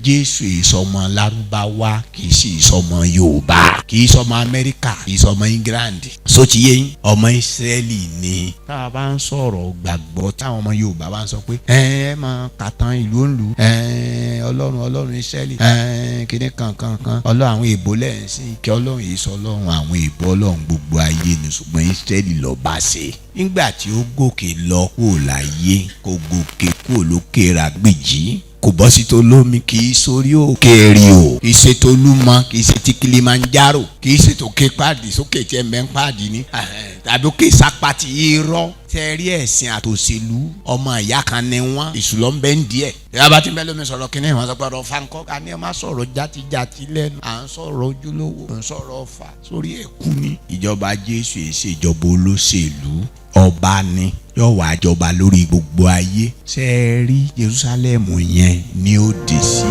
Jésù ìsọmọ Lárúbáwá, kì í sì ìsọmọ Yorùbá, kì í sọmọ Amẹ́ríkà, kì í sọmọ England. Sotiye yín, ọmọ Ísírẹ́lì ni. Tá a bá ń sọ̀rọ̀ gbàgbọ́, táwọn ọmọ Yorùbá bá ń sọ pé ẹ ẹ máa kàtàn ìlú òǹlù, ẹ Ọlọ́run, Ọlọ́run Ísírẹ́lì, ẹ kíní kankan kan, Ọlọ́run àwọn èèbó lẹ́yìn sí kí Ọlọ́run yìí sọ Ọlọ́run àwọn èèbó, Ọlọ́run gbogbo ayé ni, ṣùgbọ́n Ísírẹ́lì ló bá ṣe. Nígbà tí ó gòkè lọ kúrò láyé, kò gòkè kúrò lókè ràgbìjì, kò bọ́ sí tó lómi, kì í sórí òkè rí o, kì í ṣe tó lúmọ, kì í ṣe ti Kilimanjaro, kì í ṣe tó ké pàdé sókè tí ẹ mẹ́ ń pàdé ní tàbí òkè sápàtì. Irọ́ tẹ́rí, ẹ̀sìn àtòṣèlú ọmọ ìyá kan ni wọ́n, ìṣùlọ́ ń bẹ́ ń díẹ̀. Ìyá bá ti ń bẹ́ lómi sọ̀rọ̀ kínní, ìwọ̀n sọ pé ọ̀rọ̀ fankọ́ ká ní ẹ má sọ̀rọ̀ játijáti lẹ́nu, à ń sọ̀rọ̀ ojúlówó, à ń sọ̀rọ̀ ọ̀fà sórí ẹ̀kú ni. Ìjọba Jésù èsì ìjọba olóṣèlú, ọba ni yóò wá jọba lórí gbogbo ayé. Ṣe é rí Jerusalem yẹn ni ó dé sí.